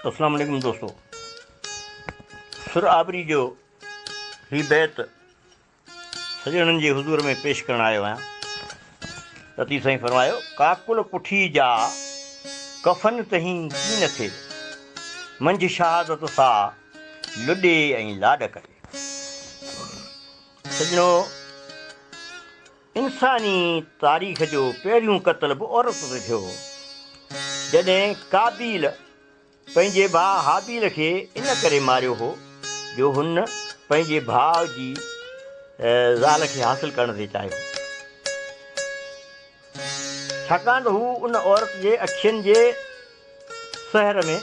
اسلام عليڪم دوستو سر آبري جو هي بيت سڄڻن جي حضور ۾ پيش ڪرڻ آيو آهيان. لطيف سائين فرمايو، ڪاڪل پٺي جا ڪفن تهين ڪين ٿئي، منجهه شهادت سا لڏي ۽ لاڏ ڪري. سڄڻو انساني تاريخ جو پهريون قتل به عورت تي ٿيو هو، جڏهن قابيل پنهنجي ڀاء هابيل کي ان ڪري ماريو هو جو هن پنهنجي ڀاء جي زال کي حاصل ڪرڻ ٿي چاهيو. ڇاڪاڻ ته هو ان عورت جي اکين جي سحر ۾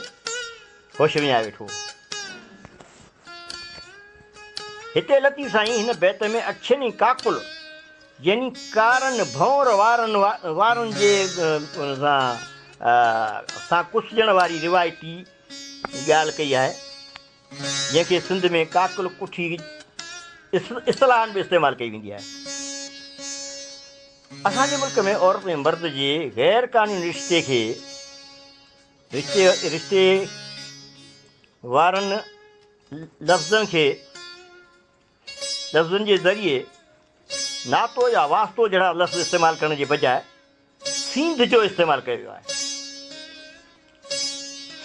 هوش وڃائي ويٺو هو. هتي لطيف سائين هن بيت ۾ اکين ۽ ڪاڪل يعني ڪارن ڀونر وارن وارن جي ان سان سان ڪسجڻ واري روايتي ڳالهه ڪئي آهي، جنهن کي سنڌ ۾ ڪاڪل ڪٺي اصطلاحاً به استعمال ڪئي ويندي آهي. اسان جي ملڪ ۾ عورت ۽ مرد جي غير قانوني رشتي کي رشتي رشتي وارن لفظن کي لفظن جي ذريعي ناتو يا واسطو جهڙا لفظ استعمال ڪرڻ جي بجاء سينڌ جو استعمال ڪيو ويو آهي.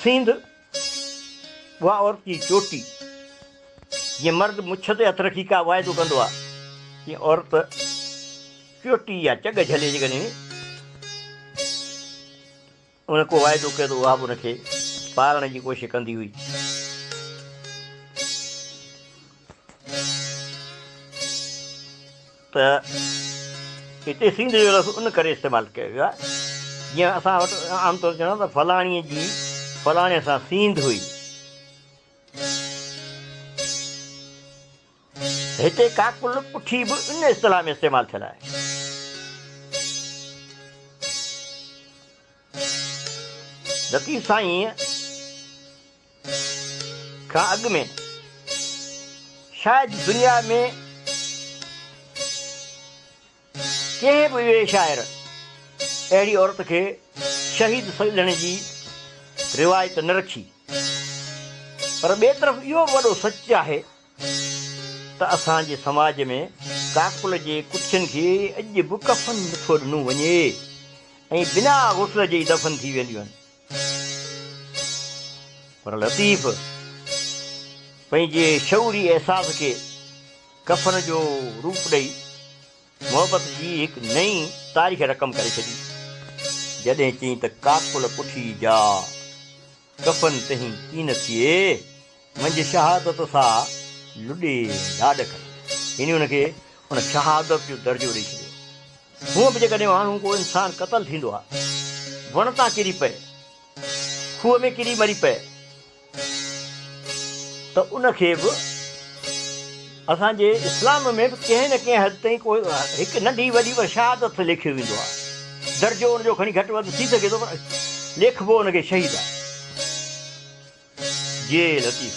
سينڌ اها عورت جي چوٽي، جيئن مرد مڇ تي هٿ رکي ڪا واعدو ڪندو آهي، تيئن عورت چوٽي يا چڳ جهلي جيڪڏهن ان ڪو واعدو ڪيو ته اها به ان کي پارڻ جي ڪوشش ڪندي هئي. ته هتي سنڌ جو لفظ ان ڪري استعمال ڪيو ويو آهي، جيئن اسان وٽ عام طور چوندا ته فلاڻي جي فلاڻي سان سينڌ هئي. هتي ڪاڪل پٺي به ان اصطلاح ۾ استعمال ٿيل آهي. لطيف سائينء کان اڳ ۾ شايد دنيا ۾ ڪنهن به ٻئي شاعر اهڙي عورت کي شهيد سڏڻ جي روايت نه رکي. پر ٻئي طرف اهو به وڏو سچ آهي ته اسان جي سماج ۾ ڪاڪل جي ڪٺين کي اڄ به ڪفن نٿو ڏنو وڃي ۽ بنا غسل جي ئي دفن ٿي وينديون آهن. پر لطيف پنهنجي شعوري احساس کي ڪفن جو روپ ڏئي محبت جي هڪ نئين تاريخ رقم ڪري ڇڏي، جڏهن چيائين ته ڪاڪل پٺي جا ڪفن تنهين ڪين ٿئي، منجهه شهادت سا لڏي لاڏ ڪري. يعني ان کي ان شهادت جو درجو ڏئي ڇڏيو. هونء به جيڪڏهن ماڻهو ڪو انسان قتل ٿيندو آهي، وڻ تان ڪري پئي، کوهه ۾ ڪري مري پئي ته ان کي به اسان جي اسلام ۾ به ڪنهن نه ڪنهن حد تائين ڪو هڪ ننڍي وڏي پر شهادت ليکيو ويندو آهي. درجو ان جو کڻي گهٽ وڌ ٿي سگهي ٿو پر ليکبو ان کي شهيد آهي. جي لطيف.